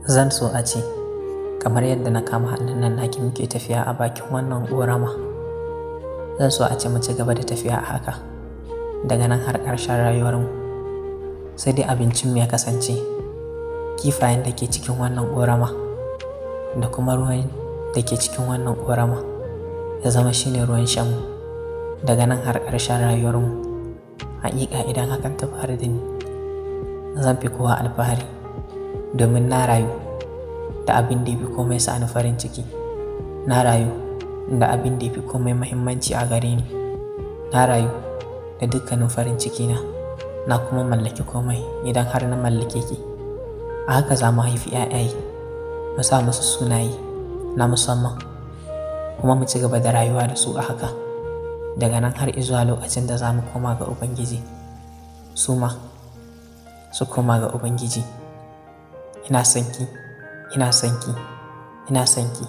Zan so a ce, kamar yadda na kama hannun nan naki muke tafiya a bakin wannan ƙorama, zan so a ce mu ci gaba da tafiya a haka daga nan har ƙarshen rayuwarmu. Sai dai abincinmu ya kasance kifayen da ke cikin wannan ƙorama da kuma ruwan da ke cikin wannan ƙorama ya zama shine ruwan shanmu daga nan har ƙarshen rayuwarmu. Haƙiƙa idan hakan ta faru da ni, zan fi kowa alfahari domin na rayu da abin da ya fi komai sa ni farin ciki. Na rayu da abin da ya fi komai muhimmanci a gare ni. Na rayu da dukkanin farin cikina, na kuma mallaki komai idan har na mallake ki. A haka za mu haifi 'ya'yaye, mu sa musu sunaye na musamman kuma mu ci gaba da rayuwa da su a haka daga nan har izuwa lokacin da za mu koma ga Ubangiji. Su ma su koma ga Ubangiji. Ina son ki, ina son ki, ina son ki.